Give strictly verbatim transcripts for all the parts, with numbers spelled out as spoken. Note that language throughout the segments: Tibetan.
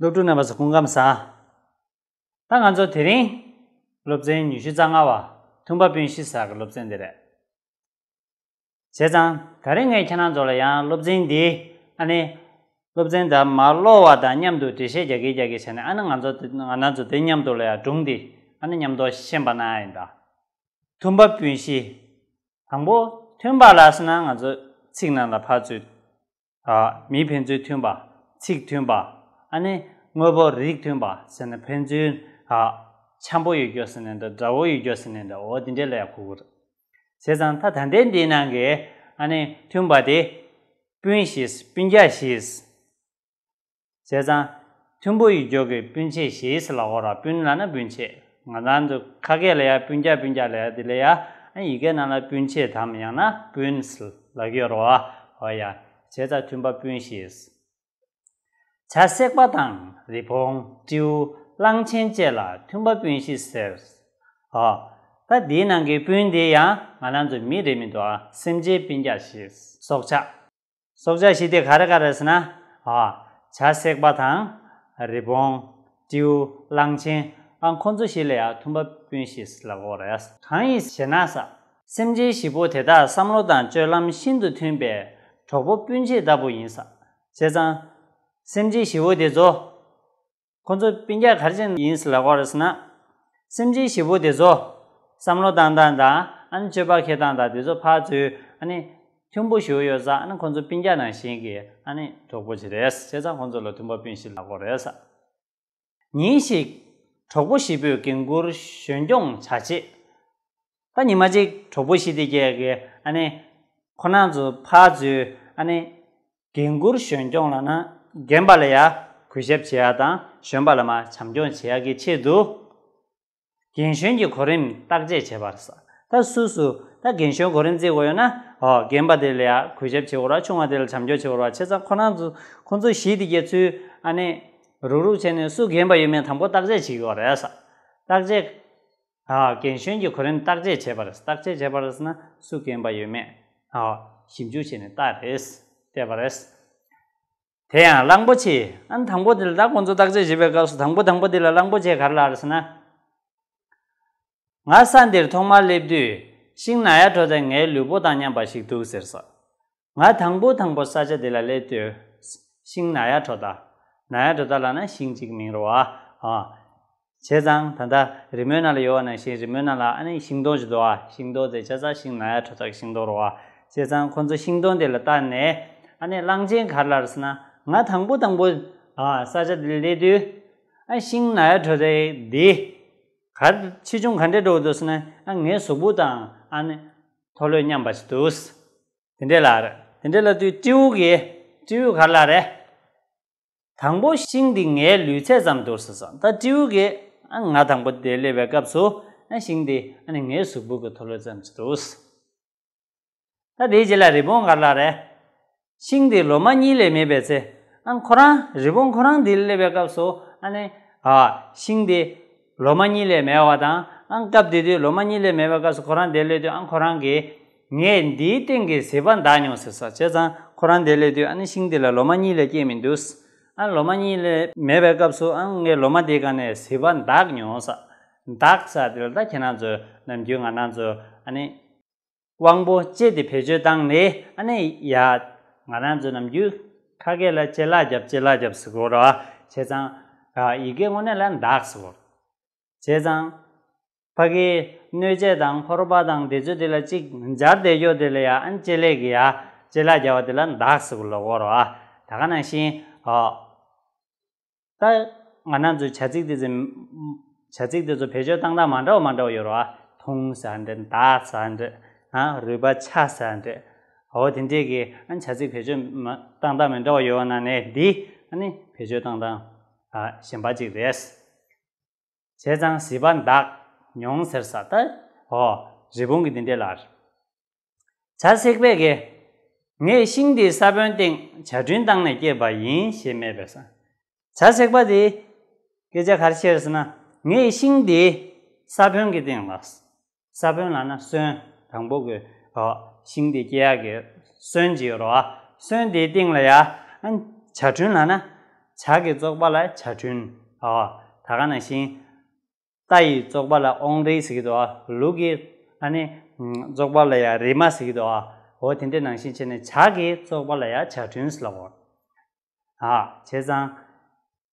སློབ་ཕྲུག་རྣམ་པ་ཚོ་སྐུ་ཁམས་བཟང་། ད་ང་ཚོ་དེ་རིང་སློབ་ཚན་ཉི་ཤུ་རྩ་ལྔ་པ་མཐུན་པ་སྤུན་བཞི་ཟེར་གྱི་སློབ་ཚན་འདི་རེད། བྱས་ཙང་ད་རིང་ངས་ཁྱེད་རང་ཚོ་ལ་ཡང་སློབ་ཚན་འདི་ཨ་ནི་སློབ་ཚན་ད་མ་ཀློག་པ་དང་མཉམ་དུ་འགྲེལ་བཤད་རྒྱག་གི་རྒྱག་གི་བྱས་ནས། ཨ་ནི་ང་ཚོ་ང་རང་ཚོ་དེ་མཉམ་དུ་ལ་ཡང་སྒྲུང་འདི་ཨ་ནི་མཉམ་དུ་ཤེས་པ་ན་ཡིན་ད། མཐུན་པ་སྤུན་བཞི། དང་པོ་མཐུན་པ་ལ་ཟེར་ན་ང་ཚོ་ཚིག་ནང་ལ་ཕར་ཚུར། ཨ། མི་ཕན་ཚུན་མཐུན་པ། ཚིག་མཐུན་པ། ཨ་ནི་དངོས་པོ་རིགས་མཐུན་པ་ཟེར་ན་ཕན་ཚུན། ཨ། འཆམ་པོ་ཡོད་རྒྱུ་ཟེར་ན་འདྲ། འདྲ་བོ་ཡོད་རྒྱུ་ཟེར་ན་འདྲ། འོ་དེ་འདྲས་ལ་ཡང་གོ་གི་རེད། བྱས་ཙང་ད་ད་ལྟའི་འདིའི་ནང་གི་ཨ་ནི་མཐུན་པ་དེ་སྤུན་བཞི། སྤུན་ཀྱག་བཞི། བྱས་ཙང་མཐུན་པོ་ཡོད་རྒྱུ་གི་སྤུན་མཆེད་བཞི་ལབ་དགོས་རེད། སྤུན་ལབ་ན་སྤུན་མཆེད། ང་རང་ཚོ་ཁ་སྐད་ལ་ཡང་སྤུན་ཀྱག་སྤུན་ཀྱག་ལབ་ཡ་དེ་ལ་ཡང་ཡི་གེ་ནང་ལ་སྤུན་མཆེད་དམ་ཡང་ན་སྤུན་ལབ་ཀྱི་ཡོད་རེད་བ། འོ་ཡ། བྱས་ཙང་མཐུན་པ་སྤུན་བཞི། བྱ་སྲེག་པ་དང་རི་བོང་སྤྲེའུ་གླང་ཆེན་བཅས་ལ་མཐུན་པ་སྤུན་བཞི་ཟེར། ཨ། ད་འདིའི་ནང་གི་སྤུན་དེ་ཡང་ང་རང་ཚོ་མི་རེད་མི་འདུག་ཨ། སེམས་ཅན་སྤུན་ཀྱག་བཞི། སྲོག་ཆགས། སྲོག་ཆགས་བཞི་དེ་ག་རེ་ག་རེ་ཟེར་ན། ཨ། བྱ་སྲེག་པ་དང་། རི་བོང་། སྤྲེའུ། གླང་ཆེན། ཨ། ཁོ་ཚོ་བཞི་ལ་ཡང་མཐུན་པ་སྤུན་བཞི་ལབ་དགོས་རེད། གང་ཡིན་ཞེ་ན་ས། སེམས་ཅན་བཞི་པོ་དེ་དག་བསམ་བློ་དང་སྤྱོད་ལམ་ཤིན་ཏུ་མཐུན་པས་གྲོགས་པོ་སྤུན་མཆེད་ལྟ་བུ་ཡིན་ས། བྱས་ཙང་། སེམས་ཅན་བཞི་པོ་དེ་ཚོ། ཁོ་ཚོ་སྤུན་ཀྱག་ག་རེ་བྱས་ཡིན་ཟེར་ལབ་དགོས་རེད་ཟེར་ན། སེམས་ཅན་བཞི་པོ་དེ་ཚོ་བསམ་བློ་བཏང་སྟངས་དང་། ཨ་ནི་སྤྱོད་པ་འཁྱེར་སྟངས་དང་། དེ་ཚོ་ཕར་ཚུར་ཨ་ནི་མཐུན་པོ་ཞིག་ཡོད་ཙང་། ཨ་ནི་ཁོ་ཚོ་སྤུན་ཀྱག་ནང་བཞིན་གྱི་ཨ་ནི་གྲོགས་པོ་ཅིག་རེད། བྱས་ཙང་ཁོ་ཚོ་ལ་མཐུན་པ་སྤུན་བཞི་ལབ་དགོས་རེད་ཟེར། ཉིན་ཞིག་གྲོགས་པོ་བཞི་པོས་རྒན་བཀུར་གཞོན་སྐྱོང་བྱ་ཆེད། ད་ཉི་མ་གཅིག་གྲོགས་པོ་བཞི་དེ་གྱད་ཀྱིས་ཨ་ནི་ཁོ་རང་ཚོ་ཕར་ཚུར་ཨ་ནི་རྒན་བཀུར་གཞོན་སྐྱོང་ལབ་ན་རྒན་པ་ལ་ཡ་གུས་ཞབས་བྱེད་ཡ་དང་། གཞོན་པ་ལ་མར་བྱམས་སྐྱོང་བྱེད་ཡ་གི་ཆེད་དུ། རྒན་གཞོན་གྱི་གོ་རིམ་བརྟག་དཔྱད་བྱེད་པ་རེད་ཟེར། ད་སུ་སུ་ད་རྒན་གཞོན་གོ་རིམ་བརྩི་དགོས་ཡོད་ན། ཨོ། རྒན་པ་དེ་ལ་ཡ་གུས་ཞབས་བྱེད་དགོས་རེད། ཆུང་བ་དེ་ལ་བྱམས་སྐྱོང་བྱེད་དགོས་རེད། བྱས་ཙང་ཁོ་རང་ཚོ་ཁོ་ཚོ་བཞི་དེ་གྱད་ཚུར་ཨ་ནི་རུག་རུག་བྱས་ནས་སུ་རྒན་པ་ཡོད་མེད་དང་པོ་བརྟག་དཔྱད་བྱེད་དགོས་རེད་ཟེར། བརྟག་དཔྱད། ཨ། རྒན་གཞོན་གྱི་གོ་རིམ་བརྟག་དཔྱད་བྱས་པ་རེད། བརྟག་དཔྱད་བྱས་པ་རེད་ཟེར་ན་སུ་རྒན་པ་ཡོད་མེད། ཨ། ཞིབ་འཇུག་བྱས་ནས་བལྟས་རེད། བལྟས་པ་རེད། དེ་ཡང་གླང་པོ་ཆེ། ཨ་ནི་དང་པོ་དེ་ལ་ད་ཁོང་ཚོ་བརྟག་དཔྱད་བྱེད་པའི་སྐབས་སུ་དང་པོ་དང་པོ་དེ་ལ་གླང་པོ་ཆེ་ག་རེ་ལབ་རེད་ཟེར་ན། ང་ས་འདིར་ཐོག་མར་སླེབས་དུས་ཤིང་ནག་ཡ་བྲོ་དེ་ངའི་ལུས་པོ་དང་མཉམ་པ་ཞིག་འདུག་ཟེར་ཟེར། ང་དང་པོ་དང་པོ་ས་ཆ་འདི་ལ་སླེབས་དུས་ཤིང་ནག་ཡ་བྲོ་ད། ནག་ཡ་བྲོ་ད་ལབ་ན་ཤིང་གཅིག་མིང་རེད་བ། ཨ། བྱས་ཙང་ད་ལྟ་རི་མོའི་ནང་ལ་ཡོད་པ་ནང་བཞིན་རི་མོའི་ནང་ལ་ཨ་ནི་ཤིང་སྡོང་ཞིག་འདུག་བ། ཤིང་སྡོང་དེ་བྱས་ཙང་ཤིང་ནག་ཡ་བྲོ་ད་གི་ཤིང་སྡོང་རེད་བ། བྱས་ཙང་ཁོང་ཚོ་ཤིང་སྡོང་དེ་ལ་བལྟས་ནས་ཨ་ནི་གླང་ཆེན་ག་རེ་ལབ་རེད་ཟེར་ན། ང་དང་པོ་དང་པོ། ཨ། ས་ཆ་འདི་ལ་སླེབས་དུས། ཨ། ཤིང་ནག་ཡ་བྲོ་ད་འདི་ག་ཆེ་ཆུང་ག་འདྲས་འགྲོ་གི་འདུག་ཟེར་ན། ཨ། ངའི་གཟུགས་པོ་དང་ཨ་ནི་མཐོ་ལོས་མཉམ་པ་ཞིག་འདུག། དེ་འདྲས་ལབ་རེད། དེ་འདྲས་ལབ་དུས་སྤྲེའུ་གིས། སྤྲེའུ་ག་རེ་ལབ་རེད། དང་པོ་ཤིང་འདི་ངའི་ལུས་ཚད་ཙམ་འདུག་ཟེར་སོང་། ད་སྤྲེའུ་གིས། ཨ། ང་དང་པོ་དེ་སླེབས་པའི་སྐབས་སུ། ཨ། ཤིང་འདི་ཨ་ནི་ངའི་གཟུགས་པོ་གི་མཐོ་ལོས་ཙམ་ཞིག་འདུག། ད་དེའི་རྗེས་ལ་རི་བོང་ག་རེ་ལབ་རེད། ཤིང་འདི་ལོ་མ་གཉིས་ལས་མེད་པའི་ཚེ། ཨ། ཁོ་རང་རི་བོང་ཁོ་རང་འདི་སླེབས་པའི་སྐབས་སུ་ཨ་ནི། ཨ། ཤིང་འདི་ལོ་མ་གཉིས་ལས་མེད་པ་དང་། ཨ། སྐབས་དེ་དུས་ལོ་མ་གཉིས་ལས་མེད་པའི་སྐབས་སུ་ཁོ་རང་འདིར་སླེབས་དུས། ཨ། ཁོ་རང་གིས་ངས་འདིའི་སྟེང་གི་ཟིལ་པ་འདག་མྱོང་ཟེར་ས། བྱས་ཙང་ཁོ་རང་འདིར་སླེབས་དུས་ཨ་ནི་ཤིང་འདི་ལ་ལོ་མ་གཉིས་ལས་སྐྱེས་མི་འདུག། ཨ། ལོ་མ་གཉིས་ལས་མེད་པའི་སྐབས་སུ། ཨ། ངས་ལོ་མ་འདིའི་སྒང་ནས་ཟིལ་པ་འདག་མྱོང་ས། འདག་ས་དེ་ལ་ད་ཁྱེད་རང་ཚོས་ནམ་རྒྱུན་ང་རང་ཚོ་ཨ་ནི། དབང་པོ་ལྕེ་དེ་བེད་སྤྱོད་བཏང་ནས་ཨ་ནི་ཡ། ང་རང་ཚོ་ནམ་རྒྱུན་ཁ་སྐད་ལ་ལྕེ་ལག་རྒྱབ། ལྕེ་ལག་རྒྱབ་ཟེར་གོ་ར། བྱས་ཙང་། ཨ། ཡི་གེ་དངོས་གནས་ལ་འདག་ཟེར་གོ། བྱས་ཙང་ཕ་གིའི་སྣོད་སྤྱད་དང་ཕོར་པ་དང་དེ་ཚོ་དེ་ལ་གཅིག་སྦྱར་བསྡད་ཡོད་དེ་ལ་ཡ། ཨ་ནི་ལྕེ་ལེགས་ཀྱི་ཡ། ལྕེ་ལག་རྒྱབ་པ་དེ་ལ་འདག་ཟེར་གོ་ལབ་གོ་ར། ད་ག་ནང་བཞིན། ཨ། ད་ང་རང་ཚོའི་བྱ་ཚིག་དེ་ཚོ། བྱ་ཚིག་དེ་ཚོ་བེད་སྤྱོད་བཏང་སྟངས་མ་འདྲ་བ་མ་འདྲ་བ་ཡོད་རེད་བ། འཐུང་ཟེར་འདྲ། འདག་ཟེར་འདྲ། ཨ། རུས་པ་ཆག་ཟེར་འདྲ། འོ་དེ་འདྲས་ཀྱི། ཨ། བྱ་ཚིག་བེད་སྤྱོད་མ། བཏང་སྟངས་མི་འདྲ་བ་ཡོད་པ་ནང་ནས་འདི། ཨ་ནི་བེད་སྤྱོད་བཏང་སྟངས། ཨ། གཞན་པ་ཅིག་རེད། བྱས་ཙང་ཟིལ་པ་འདག་མྱོང་ཟེར་ས། ད། འོ། རི་བོང་གིས་འདི་འདྲས་ལབ། བྱ་སྲེག་པས་ཀྱིས། ངས་ཤིང་འདིའི་ས་བོན་སྟེང་བྱ་བྲུན་བཏང་ནས་སྐྱེས་པ་ཡིན་ཞེས་སྨྲས་པས་ཟེར། བྱ་སྲེག་པ་དེས་སྐད་ཆ་ག་རེ་བཤད་ཟེར་ན། ངས་ཤིང་འདིའི་ས་བོན་གྱི་སྟེང་ལ། ས་བོན་ལབ་ན་སོན། དང་པོ་གི། ཨ། ཤིང་འདི་སྐྱེ་ཡག་གི་སོན་ཅིག་ཡོད་རེད་བ། སོན་དེའི་སྟེང་ལ་ཡ། ཨ། བྱ་བྲུན་ལབ་ན། བྱ་གི་བཙོག་པ་ལ་བྱ་བྲུན། ཨོ། ད་ག་ནང་བཞིན། རྟ་ཡི་བཙོག་པ་ལ་ཨོང་རི་ཟེར་གྱི་འདུག་ཨ། ལུག་གི་ཨ་ནི་བཙོག་པ་ལ་ཡང་རི་མ་ཟེར་གྱི་འདུག་ཨ། འོ་དེ་འདྲའི་ནང་བཞིན་བྱས་ནས་བྱ་གི་བཙོག་པ་ལ་ཡང་བྱ་བྲུན་ཟེར་ལབ་དགོས། ཨ། བྱས་ཙང་།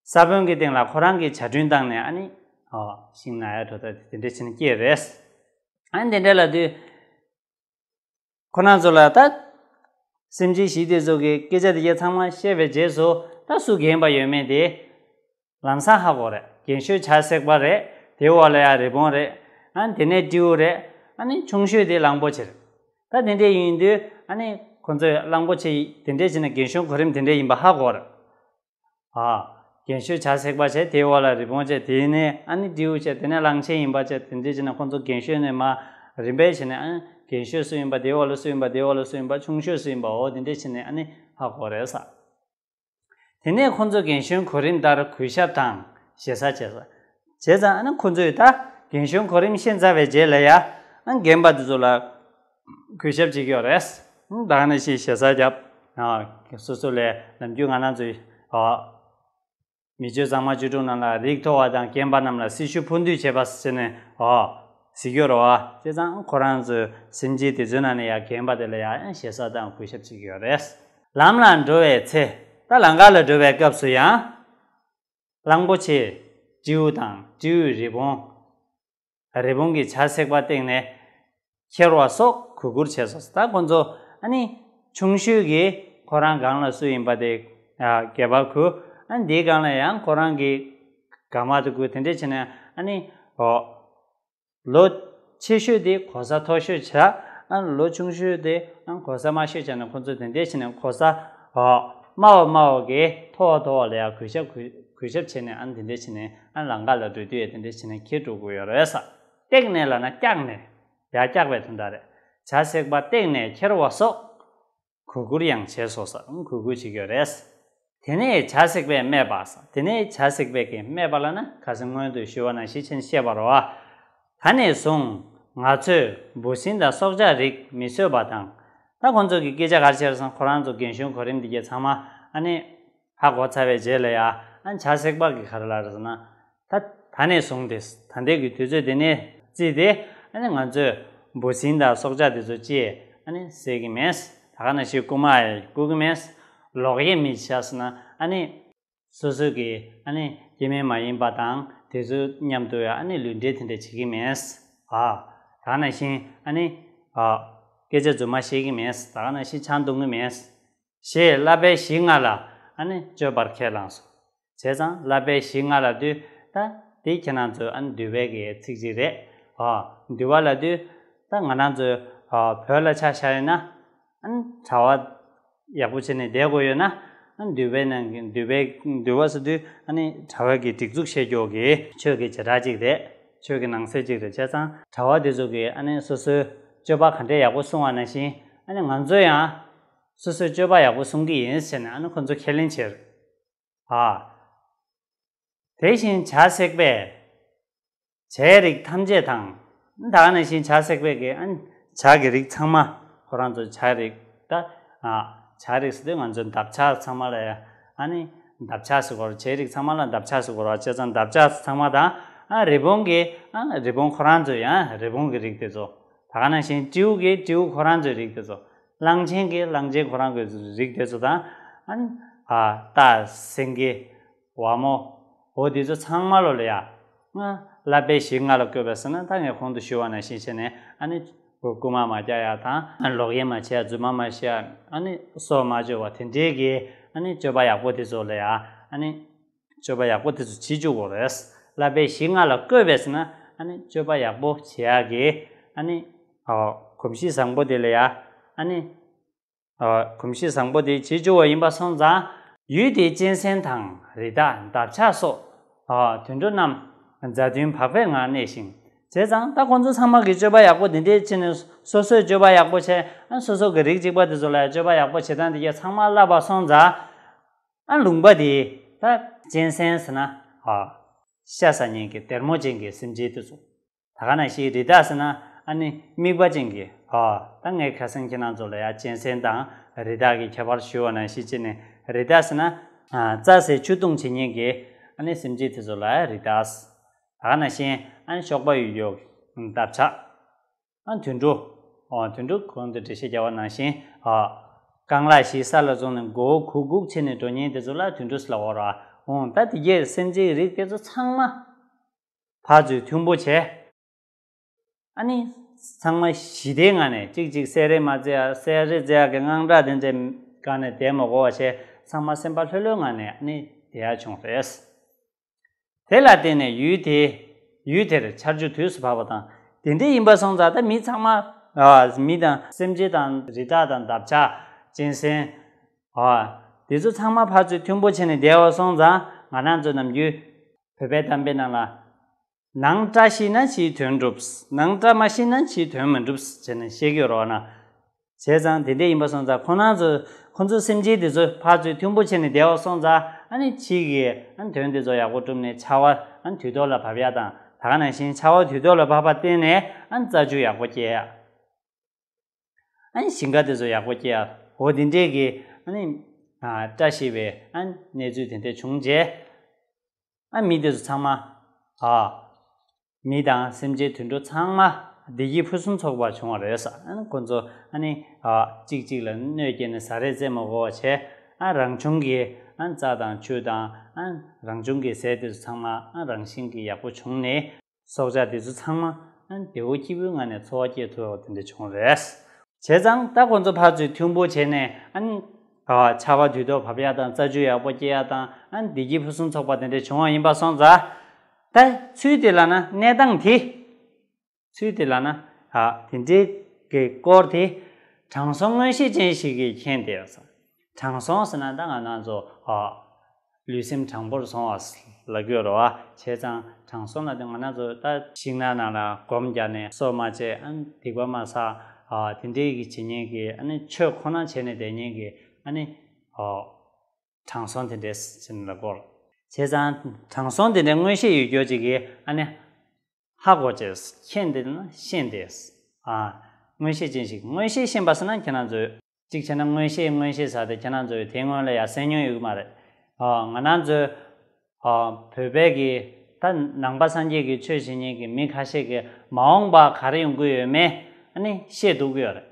ས་བོན་གྱི་སྟེང་ལ་ཁོ་རང་གི་བྱ་བྲུན་བཏང་ནས་ཨ་ནི། ཨོ། ཤིང་ནགས་ཡ་དྲོ་ད་དེ་འདྲ་བྱས་ནས་སྐྱེས་རེད། ཨ་ནི་དེ་འདྲ་ལབ་དུས། ཁོ་རང་ཚོ་ལ་ད། སེམས་ཅན་བཞི་དེ་ཚོ་གི་སྐད་ཆ་དེ་གྱད་ཚང་མ་བཤད་པའི་རྗེས་སུ་ད་སུ་རྒན་པ་ཡོད་མེད་དེ། ལམ་སང་ཧ་གོ་རེད། རྒན་ཤོས་བྱ་སྲེག་པ་རེད། དེའི་འོག་ལ་ཡ་རི་བོང་རེད། ཨ་དེ་ནས་སྤྲེའུ་རེད། ཨ་ནི་ཆུང་ཤོས་དེ་གླང་པོ་ཆེ་རེད། ད་དེ་འདྲས་ཡིན་དུས་ཨ་ནི་ཁོ་ཚོས་གླང་པོ་ཆེ་དེ་འདྲས་བྱས་ན་རྒན་གཞོན་གོ་རིམ་དེ་འདྲས་ཡིན་པ་ཧ་གོ་རེད། ཨ། རྒན་ཤོས་བྱ་སྲེག་པ་བྱས། དེའི་འོག་ལ་རི་བོང་བྱས། དེ་ནས་ཨ་ནི་སྤྲེའུ་བྱས། དེ་ནས་གླང་ཆེན་ཡིན་པ་བྱས། དེ་འདྲས་བྱས་ན་ཁོ་ཚོ་རྒན་ཤོས་ནས་མར་རིམ་པས་བྱས་ནས་ཨ་ནི་རྒན་ཤོས་སུ་ཡིན་པ། དེའི་འོག་ལ་སུ་ཡིན་པ། དེའི་འོག་ལ་སུ་ཡིན་པ། ཆུང་ཤོས་སུ་ཡིན་པ། འོ་དེ་འདྲས་བྱས་ནས་ཨ་ནི་ཧ་གོ་རེད་ས། དེ་ནས་ཁོ་ཚོ་རྒན་གཞོན་གོ་རིམ་ལྟར་གུས་ཞབས་དང་ཞེ་ས་བྱས་ས། བྱས་ཙང་ཨ་ནི་ཁོ་ཚོས་ད་རྒན་གཞོན་གོ་རིམ་ཤེས་ཚར་བའི་རྗེས་ལ་ཡ་ཨ་རྒན་པ་དེ་ཚོ་ལ་གུས་ཞབས་བྱེད་ཀྱི་ཡོད་རེད། ད་ག་ནང་བཞིན་ཞེ་ས་བརྒྱབ། ཨ། སོ་སོ་ལས་ནམ་རྒྱུན་ང་རང་ཚོའི། ཨ། མི་ཆོས་གཙང་མ་བཅུ་དྲུག་ནང་ལ་རིགས་མཐོ་བ་དང་རྒན་པ་རྣམས་ལ་སྲི་ཞུ་ཕུལ་འདུས་བྱེད་པ་ཟེར་ནས། ཨོ། ཟེར་གྱི་ཡོད་རེད་བ། བྱས་ཙང་ཁོ་རང་ཚོའི་སེམས་ཅན་དེ་ཚོའི་ནང་ནས་ཡང་རྒན་པ་དེ་ལ་ཡང་ཞེ་ས་དང་གུས་ཞབས་བྱེད་ཀྱི་ཡོད་རེད། ལམ་ལ་འགྲོ་བའི་ཚེ། ད་ལམ་ཁ་ལ་འགྲོ་བའི་སྐབས་སུ་ཡང་། གླང་པོ་ཆེ། སྤྲེའུ་དང་སྤྲེའུས་རི་བོང་། རི་བོང་གི་བྱ་སྲེག་པ་སྟེང་ནས་ཁྱེར་བ་སོགས་གུས་བཀུར་བྱས་སོ། ད་ཁོ་ཚོ་ཨ་ནི་ཆུང་ཤོས་ཀྱིས་ཁོ་རང་སྒང་ལ་སུ་ཡིན་པ་དེ་སྒལ་པར་གུས། ཨ་ནི་དེའི་སྒང་ལ་ཡང་ཁོ་རང་གི་སྒང་པ་དེ་གུས། དེ་འདྲས་བྱས་ནས་ཨ་ནི། ཨོ། ལོ་ཆེ་ཤོས་དེ་གོ་ས་མཐོ་ཤོས་བྱས། ཨ་ནི་ལོ་ཆུང་ཤོས་དེ་ཨ་གོ་ས་དམའ་ཤོས་བྱས་ནས་ཁོ་ཚོ་དེ་འདྲས་བྱས་ནས་གོ་ས། ཨོ། དམའ་བ་དམའ་བ་གི་མཐོ་བ་མཐོ་བ་ལ་ཡང་གུས་ཞབས་གུས་གུས་ཞབས་བྱས་ནས་ཨ་ནི་དེ་འདྲས་བྱས་ནས་ཨ་ནི་ལམ་ཁ་ལ་འགྲོ་དུས་ཡང་དེ་འདྲས་བྱས་ནས་ཁྱེར་འགྲོ་དགོས་ཡོད་རེད་ས། བཏེགས་ནས་ལབ་ན་བཀྱགས་ནས། ཡར་བཀྱགས་པའི་དོན་དག་རེད། བྱ་སྲེག་པ་བཏེགས་ནས་ཁྱེར་བ་སོགས། གུས་བཀུར་ཡང་བྱས་སོ་ས། གུས་བཀུར་བྱེད་ཀྱི་ཡོད་རེད། དེ་ནས་བྱ་སྲེག་པས་སྨྲས་པ་ས། དེ་ནས་བྱ་སྲེག་པས་ཀྱིས་སྨྲས་པ་ལབ་ན་ཁ་སང་སྔོན་དུ་ཞུས་པ་ནང་བཞིན་བྱས་ནས་བཤད་པ་རེད་བ། ད་ནས་བཟུང་ང་ཚོས་འབུ་སྲིན་དང་སྲོག་ཆགས་རིགས་མི་གསོད་པ་དང་། ད་ཁོང་ཚོ་གི་སྐད་ཆ་ག་རེ་བྱས་རེད་ཟེར་ན། ཁོ་རང་ཚོ་རྒན་གཞོན་གོ་རིམ་འདི་གྱད་ཚང་མ་ཨ་ནི་ཧ་གོ་ཚར་བའི་རྗེས་ལ་ཡ་ཨ་ནི་བྱ་སྲེག་པ་གིས་ག་རེ་ལབ་རེད་ཟེར་ན། ད་ད་ནས་བཟུང་སྟེ། ད་ལྟའི་གི་དུས་ཚོད་འདི་ནས་བརྩིས་ཏེ་ཨ་ནི་ང་ཚོས་འབུ་སྲིན་དང་སྲོག་ཆགས་དེ་ཚོ་ཅིག་ཨ་ནི་བསད་ཀྱི་མེད། ད་ག་ནང་བཞིན་རྐུ་མ་ཡང་རྐུ་གི་མེད། ལོག་གཡེམ་མི་བྱ་ཟེར་ན་ཨ་ནི་སོ་སོ་གི་ཨ་ནི་སྐྱེ་དམན་མ་ཡིན་པ་དང་དེ་ཚོ་མཉམ་དུ་ཡང་ཨ་ནི་ལུས་འབྲེལ་དེ་འདྲ་བྱེད་ཀྱི་མེད། ཨ། ད་ག་ནང་བཞིན་ཨ་ནི། ཨ། སྐད་ཆ་རྫུན་མ་བཤད་ཀྱི་མེད། ད་ག་ནང་བཞིན་ཆང་འཐུང་གི་མེད། ཞེས་བསླབ་པའི་གཞི་ལྔ་ལ་ཨ་ནི་སྤྱོད་པར་ཁས་བླངས་སོ། བྱས་ཙང་བསླབ་པའི་གཞི་ལྔ་ལབ་དུས་ད་དེ་ཁྱེད་རང་ཚོའི་ཨ་ནི་འདུལ་བའི་གི་ཚིག་གཅིག་རེད། ཨ། འདུལ་བ་ལབ་དུས་ད་ང་རང་ཚོའི། ཨ། བོད་ལ་ཆ་བཞག་ཡིན་ན་ཨ་ནི་གྲྭ་པ་ཡག་པོ་བྱས་ནས་བསྡད་དགོས་ཡོད་ན། ཨ་ནི་འདུལ་བའི་ནང་གི་འདུལ་བའི་འདུལ་བ་ཟེར་དུས་ཨ་ནི་གྲྭ་པ་གི་སྒྲིག་འཛུགས་བྱེད་རྒྱུ་གི་ཆོས་ཀྱི་བྱེ་བྲག་ཅིག་རེད། ཆོས་ཀྱི་ནང་གསེས་ཅིག་རེད། བྱས་ཙང་གྲྭ་པ་དེ་ཚོ་གིས་ཨ་ནི་སོ་སོའི་སྤྱོད་པ་ག་འདྲས་ཡག་པོ་སྲུང་བ་ནང་བཞིན་ཨ་ནི་ང་ཚོ་ཡང་སོ་སོའི་སྤྱོད་པ་ཡག་པོ་སྲུང་གི་ཡིན་ཟེར་ནས་ཨ་ནི་ཁོ་ཚོ་ཁས་ལེན་བྱས། ཨ། དེ་བཞིན་བྱ་སྲེག་པས་བྱའི་རིགས་ཐམས་ཅད་དང་། ད་ག་ནང་བཞིན་བྱ་སྲེག་པས་ཀྱིས་ཨ་ནི་བྱ་གི་རིགས་ཚང་མ། ཁོ་རང་ཚོ་བྱ་རིགས་ད། ཨ། བྱ་རིགས་ཟེར་དུས་ང་ཚོ་འདབ་ཆགས་ཚང་མ་ལ་ཡ་ཨ་ནི་འདབ་ཆགས་ཟེར་གོ་རེད། བྱའི་རིགས་ཚང་མ་ལ་འདབ་ཆགས་ཟེར་གོ་རེད། བྱས་ཙང་འདབ་ཆགས་ཚང་མ་དང་། ཨ། རི་བོང་གི། ཨ། རི་བོང་ཁོ་རང་ཚོ་ཡང་རི་བོང་གི་རིགས་དེ་ཚོ། ད་ག་ནང་བཞིན་སྤྲེའུ་གི་སྤྲེའུ་ཁོ་རང་ཚོའི་རིགས་དེ་ཚོ། གླང་ཆེན་གྱི་གླང་ཆེན་ཁོ་རང་གི་རིགས་དེ་ཚོ་དང་། ཨ་ནི། ཨ། རྟ་སེང་གེ། ཝ་མོ། འོ་དེ་ཚོ་ཚང་མ་ལོ་ལ་ཡ། ང་བསླབ་པའི་གཞི་ལྔ་ལ་བཀོད་པ་ཟེར་ན་ད་ངས་གོང་དུ་ཞུས་པ་ནང་བཞིན་བྱས་ནས་ཨ་ནི། རྐུ་མ་མ་རྒྱག་ཡ་དང་། ལོག་གཡེམ་མ་བྱེད་ཡ། རྫུན་མ་མ་བཤད་ཡ། ཨ་ནི་སྲོག་མ་གཅོད་པ་དེ་འདྲའི་གི་ཨ་ནི་སྤྱོད་པ་ཡག་པོ་དེ་ཚོ་ལ་ཡ་ཨ་ནི། སྤྱོད་པ་ཡག་པོ་དེ་ཚོ་བྱེད་བཅུག་དགོས་རེད། བསླབ་པའི་གཞི་ལྔ་ལ་བཀོད་པས་ཟེར་ན་ཨ་ནི་སྤྱོད་པ་ཡག་པོ་བྱེད་ཡག་གི་ཨ་ནི། ཨ། གོམས་གཤིས་བཟང་པོ་དེ་ལ་ཡ་ཨ་ནི། ཨ། གོམས་གཤིས་བཟང་པོ་དེ་བྱེད་བཅུག་པ་ཡིན་པ་སོང་ཙང་། ཡུལ་དེའི་གཅན་གཟན་དང་རི་དྭགས་འདབ་ཆགས་སོགས། ཨ། དུད་འགྲོ་རྣམས་མཛའ་མཐུན་བག་ཕེབས་ངང་གནས་ཤིང་། བྱས་ཙང་ད་ཁོང་ཚོ་ཚང་མ་གི་སྤྱོད་པ་ཡག་པོ་དེ་འདྲས་བྱས་ནས་སོ་སོའི་སྤྱོད་པ་ཡག་པོ་བྱས། ཨ། སོ་སོ་གི་རིགས་གཅིག་པ་དེ་ཚོ་ལ་སྤྱོད་པ་ཡག་པོ་བྱེད་སྟངས་དེ་གྱད་ཚང་མ་བསླབ་པ་སོང་ཙང་། ཨ། ལུང་པ་དེ་ད་གཅན་གཟན་ཟེར་ན། ཨ། ཤ་ཟ་མཁན་གྱི་སྡེར་མོ་ཅན་གྱི་སེམས་ཅན་དེ་ཚོ། ད་ག་ནང་བཞིན་རི་དྭགས་ཟེར་ན་ཨ་ནི་རྨིག་པ་ཅན་གྱི། ཨ། ད་ངས་ཁ་སང་ཁྱེད་རང་ཚོ་ལ་ཡ་གཅན་གཟན་དང་རི་དྭགས་ཀྱི་ཁྱད་པར་ཞུས་པ་ནང་བཞིན་བྱས་ནས། རི་དྭགས་ཟེར་ན་ རྩྭ་ཟས་ཆུ་བཏུང་བྱེད་མཁན་གྱི་ཨ་ནི་སེམས་ཅན་དེ་ཚོ་ལ་རི་དྭགས། ད་ག་ནང་བཞིན་ཨ་ནི་གཤོག་པ་ཡོད་ཡོད་འདབ་ཆགས། ཨ་དུད་འགྲོ། ཨོ་དུད་འགྲོ་གོང་དུ་འགྲེལ་བཤད་བརྒྱབ་པ་ནང་བཞིན་ཨ་རྐང་ལག་བཞི་ས་ལ་བཙུགས་ནས་མགོ་བོ་གུག་གུག་བྱས་ནས་འགྲོ་མཁན་དེ་ཚོ་ལ་དུད་འགྲོ་ཟེར་ལབ་ཡོད་རེད། ཨོ་ད་དེ་གའི་སེམས་ཅན་རིགས་དེ་ཚོ་ཚང་མ་ཕར་ཚུར་མཐུན་པོ་བྱས། ཨ་ནི་ཚང་མ་ཞི་བདེའི་ངང་ནས་གཅིག་གཅིག་བསད་རེས་མ་བྱེད་ཡ། བསད་རེས་བྱེད་ཡ་གི་དངངས་སྐྲག་དེ་འདྲའི་སྒང་ནས་བསྡད་མ་དགོས་པ་བྱས། ཚང་མ་སེམས་པ་ལྷོད་ལྷོད་ངང་ནས་ཨ་ནི་བསྡད་ཡ་བྱུང་རེད། དེ་ལ་བརྟེན་ནས་ཡུལ་དེ་ཡུལ་དེར་ཆར་ཆུ་དུས་སུ་བབས་པ་དང་། དེ་འདྲ་ཡིན་པ་སོང་ཙང་ད་མི་ཚང་མ་ཨ་མི་དང་སེམས་ཅན་དང་རི་དྭགས་དང་འདབ་ཆགས་གཅན་གཟན་ཨ་དེ་ཚོ་ཚང་མ་ཕར་ཚུར་མཐུན་པོ་བྱས་ནས་བསྡད་པ་སོང་ཙང་། ང་རང་ཚོ་ནམ་རྒྱུན་བོད་པའི་གཏམ་དཔེ་ནང་ལ། ནང་བཀྲ་ཤིས་ན་ཕྱིའི་དོན་འགྲུབ། ནང་བཀྲ་མ་ཤིས་ན་ཕྱིའི་དོན་མི་འགྲུབ་ཟེར་ནས་བཤད་ཀྱི་ཡོད་རེད་བ་ན། བྱས་ཙང་དེ་འདྲ་ཡིན་པ་སོང་ཙང་ཁོ་རང་ཚོ་ཁོ་ཚོ་སེམས་ཅན་དེ་ཚོ་ཕར་ཚུར་མཐུན་པོ་བྱས་ནས་བསྡད་པ་སོང་ཙང་། ཨ་ནི་ཕྱི་གི་ཨ་ནི་དོན་དེ་ཚོ་ཡག་པོ་བསྒྲུབས་ནས་ཆར་པ་ཨ་ནི་དུས་ཐོག་ལ་བབས་ཡ་དང་། ད་ག་ནང་བཞིན་ཆར་པ་དུས་ཐོག་ལ་བབས་པར་བརྟེན་ནས་ཨ་ནི་རྩྭ་ཆུ་ཡག་པོ་སྐྱེ་ཡ། ཨ་ནི་ཞིང་ཁ་དེ་ཚོ་ཡག་པོ་སྐྱེ་ཡ། འོ་དེ་འདྲས་ཀྱི་ཨ་ནི་ཨ་བཀྲ་ཤིས་པའི་ཨ་ནི་གནས་ཚུལ་དེ་འདྲས་བྱུང་རྗེས། ཨ་མི་དེ་ཚོ་ཚང་མ་ཨ་མི་དང་སེམས་ཅན་དུད་འགྲོ་ཚང་མ་བདེ་སྐྱིད་ཕུན་སུམ་ཚོགས་པ་བྱུང་བ་རེད་ཟེར། ཨ་ནི་ཁོ་ཚོ་ཨ་ནི་ཨ་གཅིག་གཅིག་ལ་གནོད་སྐྱེལ་ནས་ཟ་རེས་རྩེད་མོ་དགོས་པ་བྱས། ཨ་རང་བྱུང་གི་ཨ་རྩྭ་དང་ཆུ་དང་ཨ་རང་བྱུང་གི་ཟས་དེ་ཚོ་ཚང་མ་ཨ་རང་བཞིན་གྱིས་ཡག་པོ་བྱུང་ནས། སྲོག་ཆགས་དེ་ཚོ་ཚང་མ་ཨ་བདེ་བོ་སྐྱིད་པོའི་ངང་ནས་འཚོ་བ་སྐྱེལ་ཐུབ་པ་དེ་འདྲ་བྱུང་རེད། བྱས་ཙང་ད་ཁོ་ཚོ་ཕར་ཚུར་མཐུན་པོ་བྱས་ནས་ཨ་ནི་ཨ་ཆར་པ་དུས་ཐོག་བབས་ཡ་དང་། རྩྭ་ཆུ་ཡག་པོ་སྐྱེ་ཡ་དང་། ཨ་ནི་བདེ་སྐྱིད་ཕུན་སུམ་ཚོགས་པ་དེ་འདྲ་བྱུང་བ་ཡིན་པ་སོང་ཙང་། ད་ཚུལ་དེ་ལབ་ན་གནས་སྟངས་དེ། ཚུལ་དེ་ལབ་ན་ཨ་དེ་འདྲའི་གི་སྐོར་དེ་དྲང་སྲོང་མངོན་ཤེས་ཅན་ཞིག་གིས་མཁྱེན་ཏེ། དྲང་སྲོང་ཟེར་ན་ད་ང་རང་ཚོ་ཨ་ལུས་སེམས་དྲང་པོར་བཟུང་བ་ལབ་ཀྱི་ཡོད་རེད་བ། བྱས་ཙང་དྲང་སྲོང་ལབ་དུས་ང་རང་ཚོ་ད་ཤིང་ནགས་ནང་ལ་སྒོམ་རྒྱག་ནས་སོ་མ་བཅད། ཨ་སྡིག་པ་མ་བསགས། ཨ་དེ་འདྲའི་གི་བྱེད་མཁན་གྱི་ཨ་ནི་ཆོས་ཁོ་ན་བྱས་ནས་བསྡད་མཁན་གྱི་ཨ་ནི་ཨ་དྲང་སྲོང་དེ་འདྲས་ཟེར་ནས་ལབ་ཀྱི་ཡོད་རེད། བྱས་ཙང་དྲང་སྲོང་དེ་འདྲའི་མངོན་ཤེས་ཡོད་རྒྱུ་ཅིག་གིས་ཨ་ནི། ཧ་གོ་བྱས། མཁྱེན་ཏེ་ན་ཤེས་ཏེ། ཨ། མངོན་ཤེས་ཅན་ཞིག་མངོན་ཤེས་ཤེས་པ་ཟེར་ན་ཁྱེད་རང་ཚོས། གཅིག་བྱས་ན་མངོན་ཤེས་མངོན་ཤེས་ཟེར་ཏེ་ཁྱེད་རང་ཚོས་དེ་སྔོན་ལ་ཡ་གསན་མྱོང་ཡོད་ཀྱི་མ་རེད། ཨ། ང་རང་ཚོས། ཨ། བོད་པའི་གི་ད་ནང་པ་སངས་རྒྱས་ཀྱི་ཆོས་བྱེད་མཁན་གྱི་མི་ཁ་ཤས་ཀྱིས་མ་འོངས་པ་ག་རེ་ཡོང་གི་ཡོད་མེད་ཨ་ནི་ཤེས་འདུག་གི་ཡོད་རེད།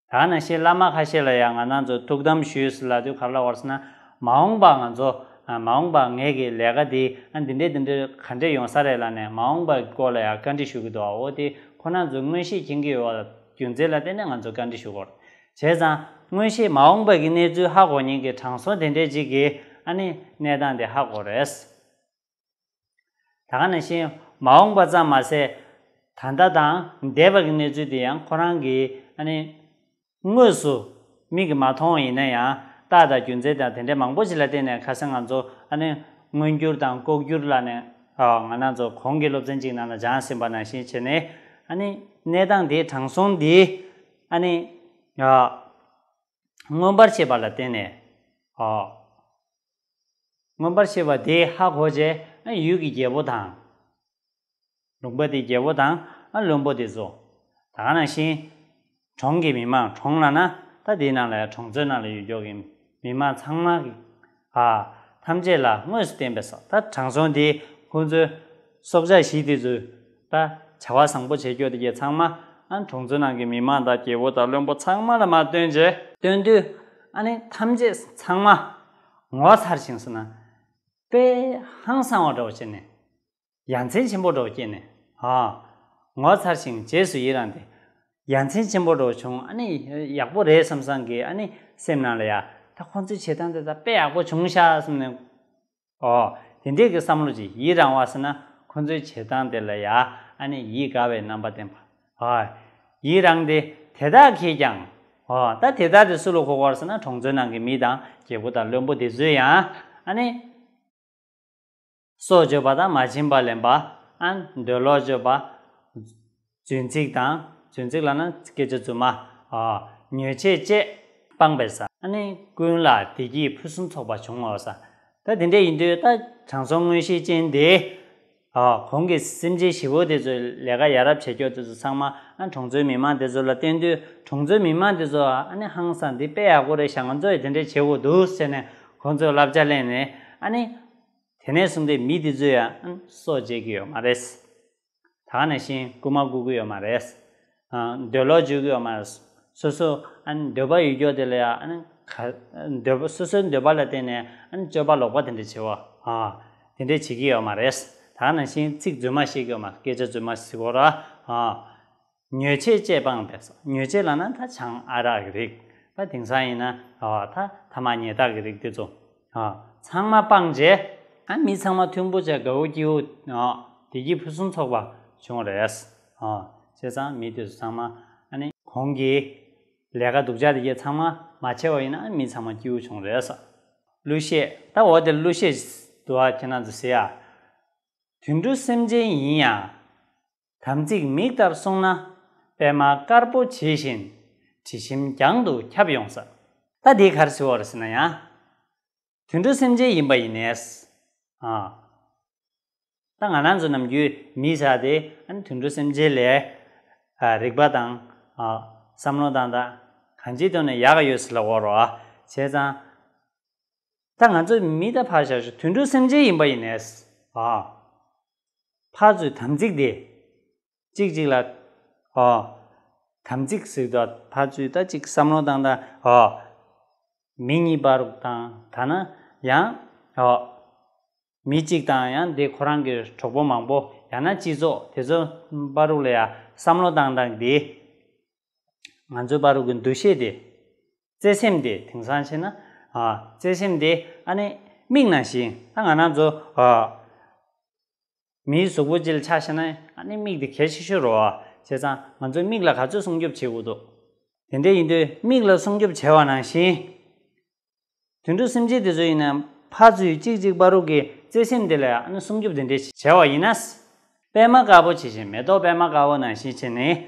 ད་ག་ནང་བཞིན་བླ་མ་ཁ་ཤས་ལ་ཡང་ང་རང་ཚོ་ཐུགས་དམ་ཞུས་ལབ་དུས་ག་རེ་ལབ་ཀྱི་ཡོད་རེད་ཟེར་ན། མ་འོངས་པ་ང་ཚོ་ཨ་མ་འོངས་པ་ངེད་ཀྱི་ལས་ཀ་འདི་ཨ་འདི་འདྲས་འདི་འདྲས་ག་འདྲས་ཡོང་ས་རེད་ལབ་ནས། མ་འོངས་པ་གི་སྐོར་ལ་ཡང་བཀའ་འདྲི་ཞུ་གི་འདུག་འོ་དེ་ཁོ་རང་ཚོས་མངོན་ཤེས་མཁྱེན་གྱི་ཡོད་པ་རྒྱུ་མཚན་ལ་བརྟེན་ནས་ང་ཚོས་བཀའ་འདྲི་ཞུ་དགོས་རེད། བྱས་ཙང་མངོན་ཤེས་མ་འོངས་པ་གི་གནས་ཚུལ་ཧ་གོ་མཁན་གྱི་དྲང་སྲོང་དེ་འདྲས་ཅིག་གིས་ཨ་ནི་གནས་སྟངས་དེ་ཧ་གོ་རེད། ད་ག་ནང་བཞིན་མ་འོངས་པ་ཙམ་མ་ཟད། ད་ལྟ་དང་འདས་པ་གི་གནས་ཚུལ་དེ་ཡང་ཁོ་རང་གིས་ཨ་ནི་དངོས་སུ་མིག་གིས་མ་མཐོང་བ་ཡིན་ན་ཡང་། རྟགས་དང་རྒྱུ་མཚན་དང་དེ་འདྲའི་མང་པོ་ཞིག་ལ་བརྟེན་ནས། ཁ་སང་ང་ཚོ་ཨ་ནི་མངོན་གྱུར་དང་ལྐོག་གྱུར་ལབ་ནས། ཨ། ང་རང་ཚོ་གོང་གི་སློབ་ཚན་གཅིག་ནང་ལ་སྦྱངས་ཟིན་པ་ནང་བཞིན་བྱས་ནས། ཨ་ནི་གནས་སྟངས་དེའི་དྲང་སྲོང་འདི་ཨ་ནི། ཨ། མངོན་པར་ཤེས་པ་ལ་བརྟེན་ནས། ཨ། མངོན་པར་ཤེས་པ་དེ་ཧ་གོ་བྱས། ཨ། ཡུལ་གྱི་རྒྱལ་པོ་དང་། ལུང་པ་དེའི་རྒྱལ་པོ་དང་། ཨ། བློན་པོ་དེ་ཚོ། ད་ག་ནང་བཞིན་གྲོང་གི་མི་མང་། གྲོང་ལབ་ན་ད་དེའི་ནང་ལ་ཡང་གྲོང་ཚོའི་ནང་ལ་ཡོད་ཀྱོག་གི་མི་མང་ཚང་མ་གི། ཨ། ཐམས་ཅད་ལ་དངོས་སུ་བསྟན་པའི་ས། ད་དྲང་སྲོང་དེ་ཁོང་ཚོའི་སྲོག་ཆགས་བཞི་དེ་ཚོའི་ད་བྱ་བ་བཟང་པོ་བྱེད་ཀྱོག་དེ་གས་ཚང་མ། ཨ། གྲོང་ཚོའི་ནང་གི་མི་མང་དང་རྒྱལ་པོ་དང་བློན་པོ་ཚང་མ་ལ་མར་སྟོན་བྱས། སྟོན་དུས་ཨ་ནི་ཐམས་ཅད་ཚང་མ་ངོ་མཚར་ཞིང་ཟེར་ན། དཔེ་ཧང་སང་བ་འདྲ་བོ་བྱས་ནས། ཡ་མཚན་ཆེན་པོ་འདྲ་བོ་སྐྱེས་ནས། ཨ། ངོ་མཚར་ཞིང་རྗེས་སུ་ཡི་རངས་ཏེ། ཡ་མཚན་ཆེན་པོ་འདྲ་བོ་བྱུང་། ཨ་ནི་ཡག་པོ་རེད་བསམ་བསམ་གྱི་ཨ་ནི་སེམས་ནང་ལ་ཡ། ད་ཁོང་ཚོའི་བྱེད་སྟངས་དེ་ད་དཔེ་ཡག་པོ་བྱུང་ཤག་བསམ་ནས། ཨོ། དེ་འདྲས་ཀྱི་བསམ་བློ་ཅིག་ཡི་རང་བ་ཟེར་ན། ཁོང་ཚོའི་བྱེད་སྟངས་དེ་ལ་ཡ་ཨ་ནི་ཡིད་དགའ་བའི་རྣམ་པ་བསྟན་པ། ཨོ། ཡི་རངས་ཏེ། དེ་དག་གིས་ཀྱང་། ཨོ། ད་དེ་དག་དེ་སུ་ལ་གོ་དགོས་ཟེར་ན། གྲོང་ཚོའི་ནང་གི་མི་དང་རྒྱལ་པོ་དང་བློན་པོ་དེ་ཚོས་ཡང་ཨ་ནི། སྲོག་གཅོད་པ་དང་མ་བྱིན་པ་ལེན་པ། ཨ། འདོད་ལོག་གཅོད་པ། རྫུན་ཚིག་དང་། རྫུན་ཚིག་ལབ་ན་སྐད་ཆ་རྫུན་མ། ཨ། ཉེས་ཆད་བཅད། སྤངས་པའི་ས། ཨ་ནི་ཀུན་ལ་བདེ་སྐྱིད་ཕུན་སུམ་ཚོགས་པ་བྱུང་ངོ་ས། ད་དེ་འདྲ་ཡིན་དུས་ད་དྲང་སྲོང་མངོན་ཤེས་ཅན་དེ། ཨ། གོང་གི་སེམས་ཅན་བཞི་པོ་དེ་ཚོའི་ལས་ཀ་ཡ་རབས་བྱེད་ཀྱོག་དེ་ཚོ་ཚང་མ། ཨ། གྲོང་ཚོའི་མི་མང་དེ་ཚོ་ལ་བསྟན་དུས། གྲོང་ཚོའི་མི་མང་དེ་ཚོ། ཨ་ནི་ཧང་སང་འདི་དཔེ་ཡག་པོ་རེད་ཤག་ང་ཚོ་ཡི་དེ་འདྲ་བྱེད་དགོས་འདུག་ཟེར་ནས། ཁོང་ཚོས་བསླབ་བྱ་ལེན་ནས་ཨ་ནི། དེ་ནས་བཟུང་སྟེ་མི་དེ་ཚོས་ཡང་སྲོག་བཅད་ཀྱི་ཡོད་མ་རེད། ད་ག་ནང་བཞིན་རྐུ་མ་རྐུ་གི་ཡོད་མ་རེད། ཨ། འདོད་ལོག་སྤྱོད་ཀྱི་ཡོད་མ་རེད། སོ་སོ་ཨ་ནི་འདོད་པ་ཡོད་རྒྱུ་དེ་ལ་ཡང་ཨ་ནི་ག་འདོད་པ། སོ་སོའི་འདོད་པ་ལ་བརྟེན་ནས་ཨ་ནི་སྤྱོད་པ་ལོག་པ་དེ་འདྲ་བྱེད་པ། ཨ། དེ་འདྲ་བྱེད་ཀྱི་ཡོད་མ་རེད། ད་ག་ནང་བཞིན་ཚིག་རྫུན་མ་བཤད་ཀྱི་ཡོད་མ་རེད། སྐད་ཆ་རྫུན་མ་ཟེར་དགོས་ར། ཨ། ཉོས་ཆད་བཅས་སྤངས་པས། ཉོས་ཆད་ལབ་ན་ད་ཆང་ཨ་རག་གི་རིགས། ད་དེང་སང་ཡིན་ན། ཨ། ད་ཐ་མག་ཉལ་ཐག་གི་རིགས་དེ་ཚོ། ཨ། ཚང་མ་སྤངས་རྗེས། ཨ། མི་ཚང་མ་མཐུན་པོ་བྱས་དགའ་བོ་སྐྱིད་བོ། ཨ། བདེ་སྐྱིད་ཕུན་སུམ་ཚོགས་པ་བྱུང་བ་རེད། ཨ། བྱས་ཙང་མི་དེ་ཚོ་ཚང་མ་ཨ་ནི་གོང་གི་ལས་ཀ་སྡུག་ཅག་དེ་གས་ཚང་མ་མ་བྱས་པ་ཡིན་ན་མི་ཚང་མ་སྐྱིད་པོ་བྱུང་བ་རེད། གླུ་གཞས། ད་འོ་དེ་གླུ་གཞས་འདུག་ཨ། ཁྱེད་རང་ཚོ་གཟིགས་ཨ། དུད་འགྲོ་སེམས་ཅན་ཡིན་ཡང་། དམ་ཚིག་མིག་ལྟར་བསྲུངས་ན། པད་མ་དཀར་པོ་ཇི་བཞིན། དྲི་ཞིམ་རྒྱང་དུ་ཁྱབ་ཡོང་ས། ད་འདི་ག་རེ་ཟེར་བ་རེད་ཟེར་ན་ཡང་། དུད་འགྲོ་སེམས་ཅན་ཡིན་པ་ཡིན་ནས། ཨ། ད་ང་རང་ཚོ་ནམ་རྒྱུན་མི་ཟེར་དེ་ཨ་ནི་དུད་འགྲོ་སེམས་ཅན་ལས། ཨ། རིག་པ་དང་། ཨ། བསམ་བློ་བཏང་སྟངས་གང་ཅིའི་ཐོག་ནས་ཡག་ག་ཡོད་ཟེར་ལབ་ཀྱི་ཡོད་རེད་བ། བྱས་ཙང་། ད་ང་ཚོ་མི་ད་ཕར་བཞག་ཤོག་དུད་འགྲོ་སེམས་ཅན་ཡིན་པ་ཡིན་ནས། ཨ། ཕར་ཚུར་དམ་ཚིག་དེ། གཅིག་གཅིག་ལ། ཨ། དམ་ཚིག་ཟེར་དུས་ཕར་ཚུར་ད་གཅིག་བསམ་བློ་བཏང་སྟངས། ཨ། མི་གཉིས་བར་དུ་དང་། ཐ་ན་ཡང་། ཨ། མི་གཅིག་དང་ཡང་དེ་ཁོ་རང་གི་གྲོགས་པོ་མང་པོ། ཡང་ན་སྤྱི་ཚོགས་དེ་ཚོ་བར་དུ་ལ་ཡང་བསམ་བློ་བཏང་སྟངས་དེ། ང་ཚོའི་བར་དུ་གི་འདུ་ཤེས་དེ། བརྩེ་སེམས་དེ་དེང་སང་བྱས་ན། ཨ། བརྩེ་སེམས་དེ་ཨ་ནི་མིག་ནང་བཞིན། ད་ང་རང་ཚོ། ཨ། མིའི་གཟུགས་པོ་ཅིག་ལ་ཆ་བཞག་ན་ཨ་ནི་མིག་དེ་གལ་ཆེ་ཤོས་རེད་བ། བྱས་ཙང་ང་ཚོས་མིག་ལ་ག་ཚོད་སྲུང་སྐྱོབ་བྱེད་དགོས་འདུག་དེ་འདྲ་ཡིན་དུས་མིག་ལ་སྲུང་སྐྱོབ་བྱས་པ་ནང་བཞིན། དུད་འགྲོ་སེམས་ཅན་དེ་ཚོ་ཡིན་ན་ཕར་ཚུར་གཅིག་གཅིག་བར་དུ་གི་བརྩེ་སེམས་དེ་ལ་ཨ་ནི་སྲུང་སྐྱོབ་དེ་འདྲ་བྱས་པ་ཡིན་ན། པད་མ་དཀར་པོ་ཇི་བཞིན། མེ་ཏོག་པད་མ་དཀར་པོ་ནང་བཞིན་བྱས་ནས་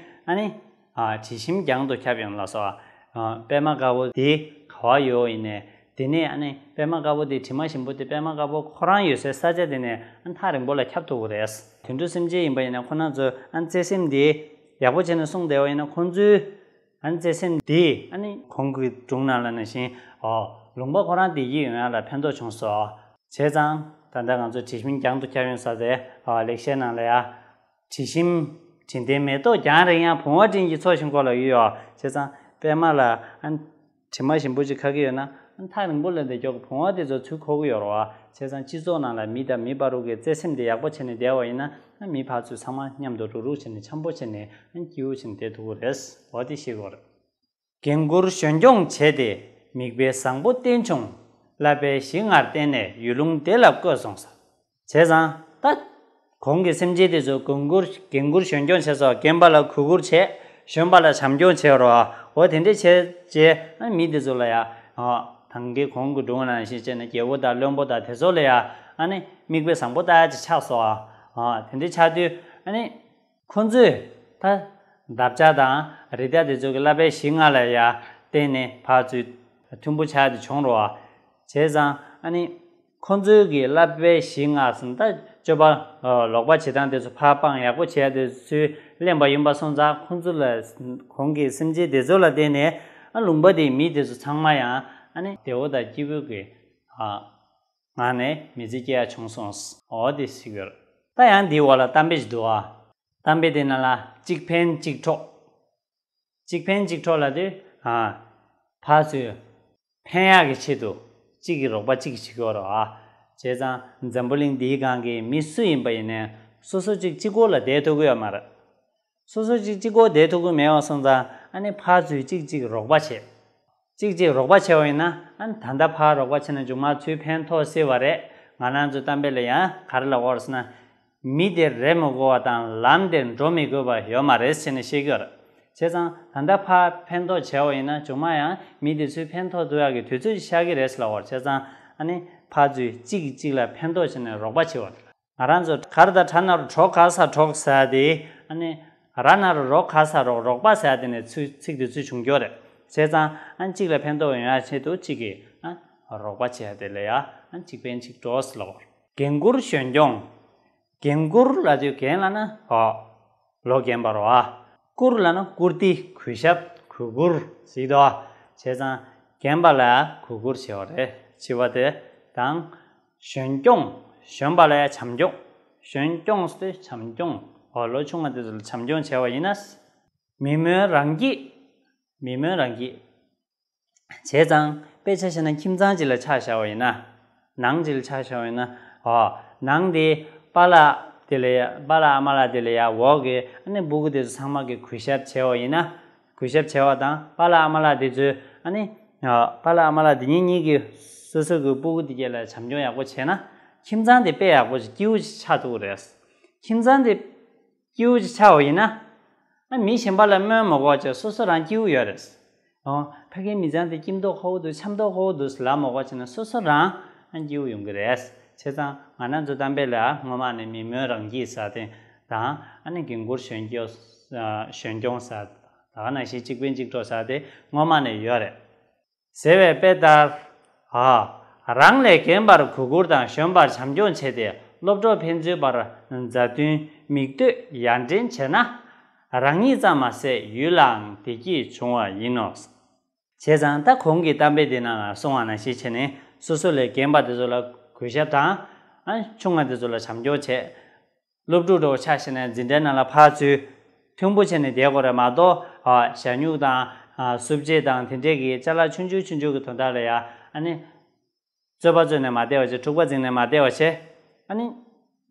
ཨ་ནི། ཨ། དྲི་ཞིམ་རྒྱང་དུ་ཁྱབ་ཡོང་ལ་སོགས། ཨ། པད་མ་དཀར་པོ་དེ་ག་པར་ཡོད་ཡིན་ནའི། དེ་ནས་ཨ་ནི་པད་མ་དཀར་པོ་དེ། དྲི་མ་ཞིམ་པོ་དེ། པད་མ་དཀར་པོ་ཁོ་རང་ཡོད་སའི་ས་ཆ་དེ་ནས་ཨ་ནི་ཐག་རིང་པོ་ལ་ཁྱབ་ཐུབ་ཀྱི་རེད། དུད་འགྲོ་སེམས་ཅན་ཡིན་པ་ཡིན་ན་ཁོ་རང་ཚོས་ཨ་ནི་བརྩེ་སེམས་དེ་ཡག་པོ་བྱས་ནས་སྲུང་བསྡད་པ་ཡིན་ན། ཁོང་ཚོའི་ཨ་ནི་བརྩེ་སེམས་དེ་ཨ་ནི་གོང་གི་སྒྲུང་ནང་ལ་ནང་བཞིན། ཨོ། ལུང་པ་ཁོ་རང་བདེ་སྐྱིད་ཡོང་ཡ་ལ་ཕན་ཐོགས་བྱུང་སོང་། བྱས་ཙང་ད་ལྟ་ང་ཚོ་དྲི་ཞིམ་རྒྱང་དུ་ཁྱབ་ཡོང་ས་དེ། ཨ། ལེགས་བཤད་ནང་ལ་ཡ། དྲི་ཞིམ་དྲི་ལྡན་མེ་ཏོག་རྒྱང་རིང་ཡང་། བུང་བ་སྤྲིན་གྱི་ཚོགས་བཞིན་བསྐོར་ལ་ཡོད་ཡོད། བྱས་ཙང་པད་མ་ལ་ཨ་དྲི་མ་ཞིམ་པོ་ཅིག་ཁ་གི་ཡོད་ན། ཨ་ཐག་རིང་པོ་ལ་བསྡད་ཀྱོག་གི་བུང་བ་དེ་ཚོ་ཚུར་འཁོར་གི་ཡོད་རེད་བ། བྱས་ཙང་སྤྱི་ཚོགས་ནང་ལ་མི་དང་མི་བར་དུ་གི་བརྩེ་སེམས་དེ་ཡག་པོ་བྱས་ནས་བསྡད་པ་ཡིན་ན། ཨ་མི་ཕར་ཚུར་ཚང་མ་མཉམ་དུ་རུག་རུག་བྱས་ནས་འཆམ་པོ་བྱས་ནས་ཨ་སྐྱིད་པོ་བྱས་ནས་བསྡད་ཐུབ་ཀྱི་རེད། འོ་དེ་ཤེས་དགོས་རེད། རྒན་བཀུར་གཞོན་སྐྱོང་བྱས་ཏེ། མིག་དཔེ་བཟང་པོ་བསྟན་བྱུང་། བསླབ་པའི་གཞི་ལྔར་བརྟེན་ནས། ཡུལ་ལུང་བདེ་ལ་བཀོད་སོང་ས། བྱས་ཙང་ད་གོང་གི་སེམས་ཅན་དེ་ཚོ་རྒན་བཀུར་རྒན་བཀུར་གཞོན་སྐྱོང་བྱས་སོ། རྒན་པ་ལ་གུས་བཀུར་བྱས། གཞོན་པ་ལ་བྱམས་སྐྱོང་བྱས་རོ། འོ་དེ་འདྲས་བྱས་རྗེས་ཨ་མི་དེ་ཚོ་ལ་ཡ། ཨ། ད་གིན་གོང་གི་སྒྲུང་ནང་བཞིན་བྱས་ན་རྒྱལ་པོ་དང་བློན་པོ་དང་དེ་ཚོ་ལ་ཡ། ཨ་ནི་མིག་དཔེ་བཟང་པོ་ལྟ་ཡ་ཅིག་ཆགས་སོ། ཨ། དེ་འདྲས་ཆགས་དུས་ཨ་ནི། ཁོ་ཚོས་ད་འདབ་ཆགས་དང་རི་དྭགས་དེ་ཚོ་གི་བསླབ་པའི་གཞི་ལྔ་ལ་ཡ་བརྟེན་ནས་ཕར་ཚུར་མཐུན་པོ་ཆགས་ཏེ་བྱུང་རོ། བྱས་ཙང་ཨ་ནི་ཁོ་ཚོའི་གི་བསླབ་པའི་གཞི་ལྔ་ཟེར་ན་ད་སྤྱོད་པ་ལོག་པ་བྱེད་སྟངས་དེ་ཚོ་ཕར་སྤང་ཡག་པོ་བྱས་ཏེ་ཚུར་ལེན་པ་ཡིན་པ་སོང་ཙང་། ཁོ་ཚོ་ལ་གོང་གི་སེམས་ཅན་དེ་ཚོ་ལ་བརྟེན་ནས་ཨ་ལུང་པ་དེའི་མི་དེ་ཚོ་ཚང་མ་ཡང་ཨ་ནི་བདེ་བོ་དང་སྐྱིད་པོ་གི། ཨ། ངང་ནས་མི་ཚེ་སྐྱེལ་ཡ་བྱུང་སོང་། འོ་དེ་ཞིག་ཡོད། ད་ཡང་འདིའི་འོག་ལ་གཏམ་དཔེ་ཞིག་འདུག་ཨ། གཏམ་དཔེ་དེ་ནང་ལ་གཅིག་ཕན་གཅིག་གྲོགས། གཅིག་ཕན་གཅིག་གྲོགས་ལབ་དུས། ཨ། ཕར་ཚུར་ཕན་ཡག་གི་ཆེད་དུ་གཅིག་གིས་རོགས་པ་གཅིག་གིས་བྱེད་ཀྱི་ཡོད་རེད་བ། བྱས་ཙང་འཛམ་བུ་གླིང་འདིའི་སྒང་གི་མི་སུ་ཡིན་པ་ཡིན་ནའི་སོ་སོ་གཅིག་གཅིག་པོ་ལ་བསྡད་ཐུབ་ཀྱི་ཡོད་མ་རེད། སོ་སོ་གཅིག་གཅིག་པོ་བསྡད་ཐུབ་ཀྱི་མེད་པ་སོང་ཙང་ཨ་ནི་ཕར་ཚུར་གཅིག་གཅིག་རོགས་པ་བྱེད། གཅིག་གཅིག་རོགས་པ་བྱས་པ་ཡིན་ན། ཨ་ནི་ད་ལྟ་ཕར་རོགས་པ་བྱས་ན་མཇུག་མ་ཚུར་ཕན་ཐོགས་སྲིད་པ་རེད། ང་རང་ཚོའི་གཏམ་དཔེ་ལ་ཡང་ག་རེ་ལབ་ཀྱི་ཡོད་རེད་ཟེར་ན། མི་དེར་རེ་མི་དགོས་པ་དང་ལམ་དེར་འགྲོ་མི་དགོས་པ་ཡོད་མ་རེད་ཟེར་ནས་བཤད་ཀྱི་ཡོད་རེད། བྱས་ཙང་ད་ལྟ་ཕར་ཕན་ཐོགས་བྱས་པ་ཡིན་ན་མཇུག་མ་ཡང་མི་དེ་ཚུར་ཕན་ཐོགས་ཐུབ་ཡག་གི་དུས་ཚོད་ཅིག་ཤར་གྱི་རེད་ཟེར་ལབ་ཀྱི་ཡོད་རེད། བྱས་ཙང་ཨ་ནི་ཕར་ཚུར་གཅིག་གིས་གཅིག་ལ་ཕན་ཐོགས་བྱས་ནས་རོགས་པ་བྱེད་པ་རེད། ང་རང་ཚོ་གར་དང་གྲ་ན་རུ་གྲོགས་ག་ས་གྲོགས་ཟེར་དེ། ཨ་ནི་ར་ན་རུ་རོ་ག་ས་རོགས། རོགས་པ་ཟེར་དེ་ནས་ཚུལ་ཚིག་དེ་ཚུལ་བྱུང་ཀྱོག་རེད། བྱས་ཙང་ཨ་གཅིག་ལ་ཕན་ཐོགས་ཡོང་ཡ་ཆེད་དུ་གཅིག་གིས་ཨ་རོགས་པ་བྱེད་ཡ་དེ་ལ་ཡ་ཨ་གཅིག་ཕན་གཅིག་གྲོགས་ལབ། རྒན་བཀུར་གཞོན་སྐྱོང་། རྒན་བཀུར་ལབ་དུས་རྒན་ལབ་ན་ཨོ་ལོ་རྒན་པ་རོ། ཨ་བཀུར་ལབ་ན་བཀུར་སྟི། གུས་ཞབས། གུས་བཀུར་ཟེར་དོ། བྱས་ཙང་རྒན་པ་ལ་གུས་བཀུར་བྱེད་པ་རེད། བྱེད་པ་དེ་དང་། གཞོན་སྐྱོང་། གཞོན་པ་ལ་ཡང་བྱམས་སྐྱོང་། གཞོན་སྐྱོང་ཟེར་དུས་བྱམས་སྐྱོང་། འོ་ལོ་ཆུང་བ་དེ་ཚོ་ལ་བྱམས་སྐྱོང་བྱས་པ་ཡིན་ན། མི་སྨོན་རང་སྐྱིད། མི་སྨོན་རང་སྐྱིད། བྱས་ཙང་དཔེ་ཆ་བཞག་ན་ཁྱིམ་ཚང་གཅིག་ལ་ཆ་བཞག་པ་ཡིན་ན། ནང་གཅིག་ལ་ཆ་བཞག་པ་ཡིན་ན། འོ། ནང་དེ་པཱ་ལགས་དེ་ལ་ཡ། པཱ་ལགས་ཨ་མ་ལགས་དེ་ལ་ཡ་འོག་གི་ཨ་ནི་སྤུ་གུ་དེ་ཚོ་ཚང་མ་གི་གུས་ཞབས་བྱས་པ་ཡིན་ན། གུས་ཞབས་བྱས་པ་དང་པཱ་ལགས་ཨ་མ་ལགས་དེ་ཚོས་ཨ་ནི། པཱ་ལགས་ཨ་མ་ལགས་དེ་གཉིས་གཉིས་ཀྱིས་སོ་སོ་གི་སྤུ་གུ་དེ་གྱད་ལ་བྱམས་སྐྱོང་ཡག་པོ་བྱས་ན། ཁྱིམ་ཚང་དེ་དཔེ་ཡག་པོ་ཞིག་སྐྱིད་པོ་ཞིག་ཆགས་ཐུབ་ཀྱི་རེད། ཁྱིམ་ཚང་དེ་སྐྱིད་པོ་ཅིག་ཆགས་པ་ཡིན་ན། ཨ། མི་གཞན་པ་ལ་སྨོན་མ་དགོས་བྱས་སོ་སོ་རང་སྐྱིད་པོ་ཡོད་རེད། འོ། ཕ་གིའི་མི་ཚང་དེ་སྐྱིད་མདོག་ཁ་པོ་འདུག་འཆམ་མདོག་ཁ་པོ་འདུག་ལབ་མ་དགོས་བྱས་ན་སོ་སོ་རང་ཨ་སྐྱིད་པོ་ཡོང་གི་རེད། བྱས་ཙང་ང་རང་ཚོ་གཏམ་དཔེ་ལ་སྔོན་མ་ནས་མི་སྨོན་རང་སྐྱིད་ཟེར་དེ་དང་། ཨ་ནི་རྒན་བཀུར་གཞོན་སྐྱོང་། གཞོན་སྐྱོང་ཟེར། ད་ག་ནང་བཞིན་གཅིག་ཕན་གཅིག་གྲོགས་ཟེར་དེ་སྔོན་མ་ནས་ཡོད་རེད། ཟེར་བའི་དཔེ་ལྟར། ཨ། རང་ལས་རྒན་པར་གུས་བཀུར་དང་གཞོན་པར་བྱམས་སྐྱོང་བྱས་ཏེ་སློབ་གྲོགས་ཕན་ཚུན་བར་མཛའ་མཐུན་མིག་ལྟོས་ཡར་འདྲེན་བྱས་ན། རང་ཉིད་ཙམ་མ་ཟད་ཡུལ་ལའང་བདེ་སྐྱིད་འབྱུང་བ་ཡིན་ནོ། བྱས་ཙང་ད་གོང་གི་གཏམ་དཔེ་འདི་ནང་ལ་གསུངས་པ་ནང་བཞིན་བྱས་ནས་སོ་སོ་ལས་རྒན་པ་དེ་ཚོ་ལ་གུས་ཞབས་དང་། ཨ། ཆུང་བ་དེ་ཚོ་ལ་བྱམས་སྐྱོང་བྱས། སློབ་ཕྲུག་འདྲ་བོ་ཆ་བཞག་ན་འཛིན་གྲྭའི་ནང་ལ་ཕར་ཚུར་མཐུན་པོ་བྱས་ནས་བསྡད་དགོས་རེད་མ་གཏོགས། ཨ། ཞ་སྨྱུག་དང་། ཨ། སྲུབ་ཆས་དང་དེ་འདྲས་ཀྱི་ཅ་ལག་ཆུང་ཆུང་ཆུང་ཆུང་གི་དོན་དག་ལ་ཡ། ཨ་ནི། རྩོད་པ་རྩོད་ནས་མ་བསྡད་པ་བྱས། འཁྲུག་པ་འཛིང་ནས་མ་བསྡད་པ་བྱས། ཨ་ནི།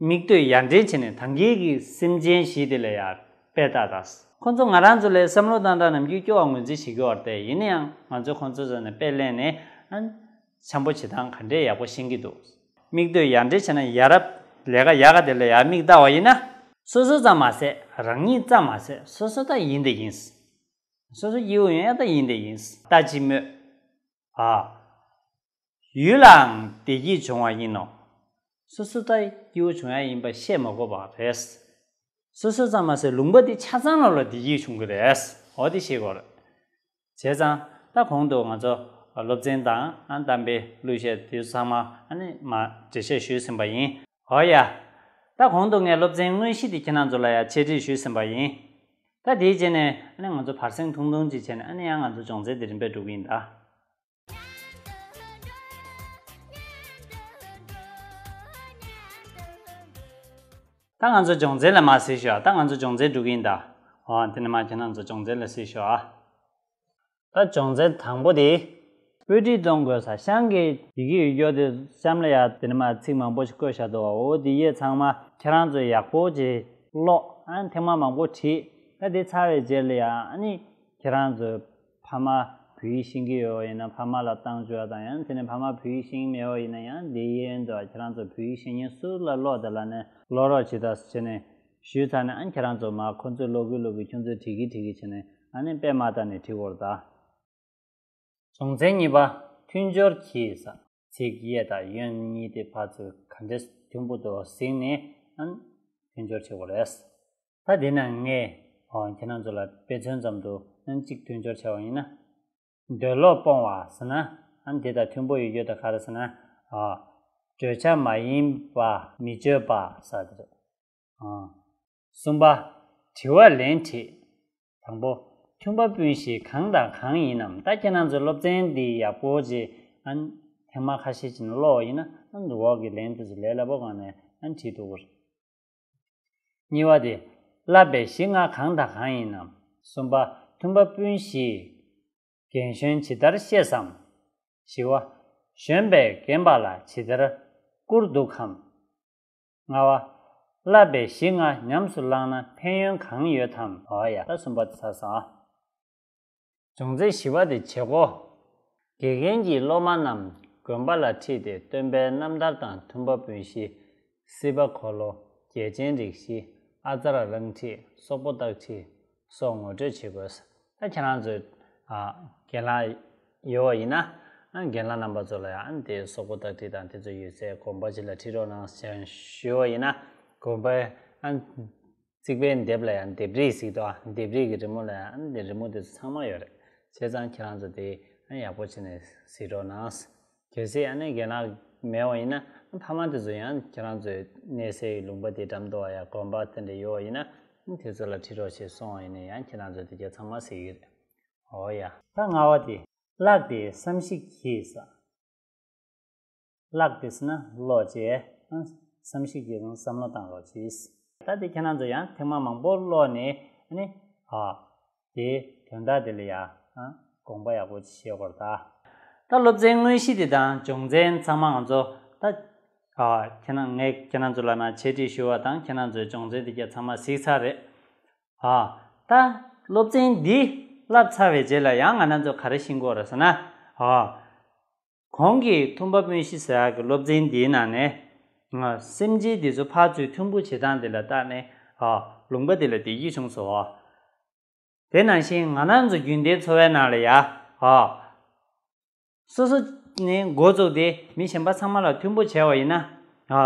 མིག་ལྟོས་ཡར་འདྲེན་བྱས་ནས་ད་གིན་གྱི་སེམས་ཅན་བཞི་དེ་ལ་ཡ་དཔེ་ལྟ་དང་། ཁོ་ཚོ་ང་རང་ཚོ་ལ་བསམ་བློ་བཏང་སྟངས་ནམ་རྒྱུན་སྐྱོ་བ་ངོས་འཛིན་བྱེད་ཀྱི་ཡོད་རེད་དེ། ཡིན་ན་ཡང་ང་ཚོས་ཁོ་ཚོ་ཚོ་ནས་དཔེ་ལེན་ནས། ཨ། འཆམ་པོ་བྱེད་སྟངས་ག་འདྲས་ཡག་པོ་ཤེས་ཀྱི་འདུག་མིག་ལྟོས་ཡར་འདྲེན་བྱས་ན་ཡ་རབས་ལས་ཀ་ཡག་ག་དེ་ལ་ཡར་མིག་ལྟ་བ་ཡིན་ན། སོ་སོ་ཙམ་མ་ཟད་རང་ཉིད་ཙམ་མ་ཟད་སོ་སོ་ད་ཡིན་དེ་ཡིན། སོ་སོ་སྐྱིད་པོ་ཡོང་ཡ་ད་ཡིན་དེ་ཡིན། ལྟ་ཅི་སྨོས། ཨ། ཡུལ་ལའང་བདེ་སྐྱིད་འབྱུང་བ་ཡིན་ནོ། སོ་སོ་ད་སྐྱིད་པོ་བྱུང་ཡ་ཡིན་པ་ཤེས་མ་དགོས་པ་རེད། སོ་སོ་ཙམ་མ་ཟད་ལུང་པ་འདི་ཆ་ཚང་ལ་ལ་བདེ་སྐྱིད་བྱུང་གི་རེད། འོ་དེ་ཤེས་དགོས་རེད། བྱས་ཙང་ད་གོང་དུ་ང་ཚོ་སློབ་ཚན་དང་། ཨ། གཏམ་དཔེ་གླུ་གཞས་དེ་ཚང་མ་ཨ་ནི་མ་འགྲེལ་བཤད་ཞུས་ཟིན་པ་ཡིན། འོ་ཡ། ད་གོང་དུ་ངས་སློབ་ཚན་དངོས་གཞི་དེ་ཁྱེད་རང་ཚོ་ལ་ཡ་འཆད་ཁྲིད་ཞུས་ཟིན་པ་ཡིན། ད་དེའི་རྗེས་ནས་ཨ་ནི་ང་ཚོ་བར་གསེང་ཐུང་ཐུང་ཅིག་བྱས་ནས། ཨ་ནི་ཡང་ང་ཚོ་སྦྱོང་ཚན་དེ་རིམ་པས་འགྲོ་གི་ཡིན་ད། ད་ང་ཚོ་སྦྱོང་ཚན་ལ་མར་གཟིགས་ཤོག་ད་ང་ཚོ་སྦྱོང་ཚན་འགྲོ་གི་ཡིན་ད། འོ། དེ་ནས་མར་ཁྱེད་རང་ཚོ་སྦྱོང་ཚན་ལ་གཟིགས་ཤོག་ཨ། ད་སྦྱོང་ཚན་དང་པོ་དེ། དཔེ་ཁྲིད་གཏོང་དགོས་ས། གཤམ་གྱི་ཡི་གེ་ཡོད་རྒྱུ་དེ་གཤམ་ལ་ཡ་དེ་ནས་མར་ཚིག་མང་པོ་ཞིག་བཀོད་བཞག་འདུག་འོ་དེ་ཡས་ཚང་མ་ཁྱེད་རང་ཚོས་ཡག་པོ་ཅིག་ཀློག་ཨ་ནི་ཐེངས་མ་མང་པོ་བྲིས། ད་དེ་ཚར་བའི་རྗེས་ལ་ཡ་ཨ་ནི་ཁྱེད་རང་ཚོས་ཕ་མ་བོད་ཡིག་ཤེས་ཀྱི་ཡོད་པ་ཡིན་ན་ཕ་མ་ལ་བཏང་བཅུག་པ་དང་། ཡང་དེ་ནས་ཕ་མ་བོད་ཡིག་ཤེས་ཀྱི་མེད་པ་ཡིན་ན་ཡང་དེ་ཡན་དུ་ཁྱེད་རང་ཚོ་བོད་ཡིག་ཤེས་མཁན་སུ་ལ་ཀློག་དེ་ལ་ནས་ཀློག་རོགས་བྱེད་དང་ཟེར་ནས་ཞུས་ཚར་ནས། ཨ་ནི་ཁྱེད་རང་ཚོ་མར་ཁོ་ཚོས་ཀློག་གི་ཀློག་གི་ཁྱོད་ཚོས་བྲིས་ཀྱི་བྲིས་ཀྱི་བྱས་ནས། ཨ་ནི་དཔེ་མ་ལྟ་ནས་བྲིས་དགོས་རེད་ད། སྦྱོང་ཚན་གཉིས་པ། མཐུན་སྦྱོར་གྱིས་ཟེར། ཚིག་གཡས་དང་གཡོན་གཉིས་དེ་ཕར་ཚུར་ག་འདྲས་མཐུན་པོ་འདུག་གཟིགས་ནས། ཨ་ནི་མཐུན་སྦྱོར་བྱེད་དགོས་རེད། ད་འདི་ན་ངས། ཨོ། ཁྱེད་རང་ཚོ་ལ་དཔེ་མཚོན་ཙམ་དུ་ཨ་ནི་གཅིག་མཐུན་སྦྱོར་བྱས་པ་ཡིན་ན། འདོད་བློ་སྤོང་བ་ཟེར་ན། ཨ་ནི་དེ་དང་མཐུན་པོ་ཡོད་རྒྱུ་དེ་ག་རེ་ཟེར་ན། ཨ། འདོད་ཆགས་མ་ཡིན་པ་མི་སྤྱོད་པ་ཟེར་དེ་རེད། ཨ། གསུམ་པ། དྲི་བ་ལན་དྲིས། དང་པོ། མཐུན་པ་སྤུན་བཞི་གང་དང་གང་ཡིན་ནམ། ད་ཁྱེད་རང་ཚོས་སློབ་ཚན་འདི་ཡག་པོ་ཅིག་ཨ་ནི་ཐེངས་མ་ཁ་ཤས་ཅིག་ནས་ཀློག་པ་ཡིན་ན། ཨ་ནི་འོག་གི་ལན་དེ་ཚོ་ལས་སླ་པོ་སྒང་ནས་ཨ་ནི་བྲིས་ཐུབ་ཀྱི་རེད། གཉིས་པ་དེ། བསླབ་པའི་གཞི་ལྔ་གང་དང་གང་ཡིན་ནམ། གསུམ་པ། མཐུན་པ་སྤུན་བཞིའི་རྒན་གཞོན་ཇི་ལྟར་ཤེས་སམ། བཞི་པ། གཞོན་པས་རྒན་པ་ལ་ཇི་ལྟར་བཀུར་འདུག་གམ། ལྔ་པ། བསླབ་པའི་གཞི་ལྔ་ཉམས་སུ་བླངས་ན་ཕན་ཡོན་གང་ཡོད་དམ། འོ་ཡ། ད་གསུམ་པ་དེ་ཚར་སོང་ཨ། སྦྱོང་ཚན་བཞི་པ་དེ་བྱེད་སྒོ། དགེ་རྒན་གྱིས་སློབ་མ་རྣམས་དགོན་པ་ལ་ཁྲིད་དེ་སྟོན་པའི་རྣམ་ཐར་དང་མཐུན་པ་སྤུན་བཞི། སྲིད་པ་འཁོར་ལོ། རྒྱལ་ཆེན་རིགས་བཞི། ཨ་ཙརྱ་རང་ཁྲིད། སོག་པོ་སྟག་ཁྲིད་སོགས་ངོ་སྤྲོད་བྱེད་དགོས། ད་ཁྱེད་རང་ཚོས། ཨ། རྒན་ལགས་ཡོད་པ་ཡིན་ན། ཨ། རྒན་ལགས་རྣམ་པ་ཚོ་ལ་ཡང་དེ་སོག་པོ་སྟག་ཁྲིད་དང་དེ་ཚོ་ཡོད་སའི་དགོན་པ་ཅིག་ལ་ཁྲིད་རོགས་གནང་ཞེས་ཞུས་པ་ཡིན་ན། དགོན་པའི། ཨ། རྩིག་པའི་ལྡེབས་ལ་ཡང་ལྡེབས་རིས་ཟེར་གྱི་འདུག་ཨ། ལྡེབས་རིས་ཀྱི་རི་མོ་ལ་ཡང་དེ་རི་མོ་དེ་ཚོ་ཚང་མ་ཡོད་རེད། བྱས་ཙང་ཁྱེད་རང་ཚོ་དེ་ཡག་པོ་བྱས་ནས་གཟིགས་རོགས་གནང་། གལ་སྲིད་ཨ་ནི་རྒན་ལགས་མེད་པ་ཡིན་ན། ཕ་མ་དེ་ཚོ་ཡང་ཁྱེད་རང་ཚོའི་གནས་སའི་ལུང་པ་དེ་འགྲམ་དུ་ཡང་དགོན་པ་དེ་འདྲ་ཡོད་པ་ཡིན་ན། དེ་ཚོ་ལ་ཁྲིད་རོགས་ཞེས་གསུངས་པ་ཡིན་ན་ཡང་ཁྱེད་རང་ཚོ་དེ་ག་ཚང་མ་གཟིགས་ཀྱི་རེད། འོ་ཡ། ད་ལྔ་པ་དེ། བཀླགས་ཏེ་བསམ་གཞིག་གྱིས་ཟེར། བཀླགས་དེ་སོང་ན་ཀློག་བྱས། ཨ་བསམ་གཞིག་བྱས་སོང་བསམ་བློ་བཏང་རོགས་གྱིས། ད་དེ་ཁྱེད་རང་ཚོ་ཡང་ཐེངས་མ་མང་པོ་ཀློག་ནས་ཨ་ནི་ཨ་དེའི་དོན་དག་དེ་ལ་ཡང་ཨ་དགོངས་པ་ཡག་པོ་བཞེས་དགོས་རེད་ད། ད་སློབ་ཚན་དངོས་གཞི་དེ་དང་སྦྱོང་ཚན་ཚང་མ་ང་ཚོ་ད་ཨ་ཁྱེད་རང་ངས་ཁྱེད་རང་ཚོ་ལ་ནང་འཆད་ཁྲིད་ཞུ་བ་དང་ཁྱེད་རང་ཚོའི་སྦྱོང་ཚན་དེ་གྱད་ཚང་མ་གཟིགས་ཚར་རེད། ཨ་ད་སློབ་ཚན་འདི་བསླབ་ཚར་བའི་རྗེས་ལ་ཡང་ང་རང་ཚོ་ག་རེ་ཤེས་དགོས་རེད་ཟེར་ན། ཨ་གོང་གི་ཐུམ་པ་སྨོས་ཤི་ཟེར་ཡག་གི་སློབ་ཚན་འདིའི་ནང་ནས་ང་སེམས་ཅན་འདི་ཚོ་ཕར་ཚུར་མཐུན་པོ་བྱེད་སྟངས་འདི་ལ་བལྟས་ནས་ཨ་ལུང་པ་འདི་ལ་བདེ་སྐྱིད་བྱུང་སོང་། དེ་ནང་བཞིན་ང་རང་ཚོ་རྒྱུན་ལྡན་འཚོ་བའི་ནང་ལ་ཡ་ཨ་སོ་སོ་ནས་འགོ་བཙུགས་ཏེ་མི་གཞན་པ་ཚང་མ་ལ་མཐུན་པོ་བྱས་པ་ཡིན་ན། ཨ་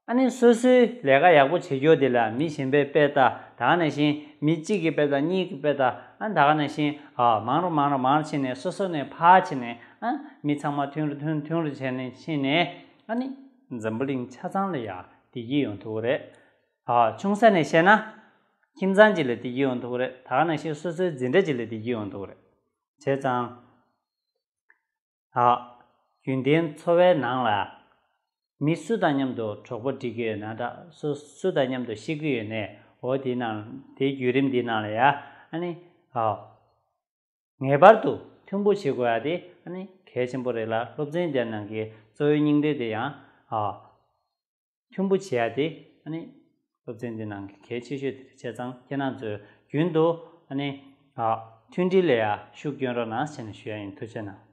ཨ་ནི་སོ་སོའི་ལས་ཀ་ཡག་པོ་བྱེད་རྒྱུ་དེ་ལ་མི་གཞན་པའི་དཔེ་ལྟ། ད་ག་ནང་བཞིན་མི་གཅིག་གི་དཔེ་ལྟ། གཉིས་ཀྱི་དཔེ་ལྟ། ཨ་ད་ག་ནང་བཞིན་ཨ་མང་རུ་མང་རུ་མང་རུ་ཕྱིན་ནས་སོ་སོ་ནས་ཕར་ཕྱིན་ནས་ཨ་མི་ཚང་མ་མཐུན་རུ་མཐུན་མཐུན་རུ་བྱས་ནས་ཕྱིན་ནས་ཨ་ནི་འཛམ་བུ་གླིང་ཆ་ཚང་ལ་ཡ་བདེ་སྐྱིད་ཡོང་ཐུབ་ཀྱི་རེད། ཨ་ཆུང་ས་ནས་བཤད་ན་ཁྱིམ་ཚང་གཅིག་ལ་བདེ་སྐྱིད་ཡོང་ཐུབ་ཀྱི་རེད། ད་ག་ནང་བཞིན་སོ་སོའི་འཛིན་གྲྭ་གཅིག་ལ་བདེ་སྐྱིད་ཡོང་ཐུབ་ཀྱི་རེད། བྱས་ཙང་། ཨ། རྒྱུན་ལྡན་འཚོ་བའི་ནང་ལ། མི་སུ་དང་མཉམ་དུ་གྲོགས་པོ་སྒྲིག་གི་ཡོད་ན་འདྲ། སུ་སུ་དང་མཉམ་དུ་ཤི་གི་ཡོད་ནའི་འོ་དེའི་ནང་དེའི་བརྒྱུད་རིམ་འདིའི་ནང་ལ་ཡ་ཨ་ནི། ཨ། ངེས་པར་དུ་མཐུན་པོ་བྱེད་དགོས་ཡ་དེ་ཨ་ནི་གལ་ཆེན་པོ་རེད་ལ། སློབ་ཚན་དེ་ནང་གི་གཙོ་བོའི་སྙིང་དོན་དེ་ཡང་། ཨ། མཐུན་པོ་བྱེད་ཡ་དེ་ཨ་ནི་སློབ་ཚན་འདི་ནང་གི་གལ་ཆེ་ཤོས་དེ་རེད། བྱས་ཙང་ཁྱེད་རང་ཚོས་རྒྱུན་དུ་ཨ་ནི་ཨ་མཐུན་སྒྲིལ་ལ་ཡ་ཤུགས་སྐྱོན་རོགས་གནང་ཟེར་ནས་ཞུ་ཡ་ཡིན། ཐུགས་རྗེ་གནང་།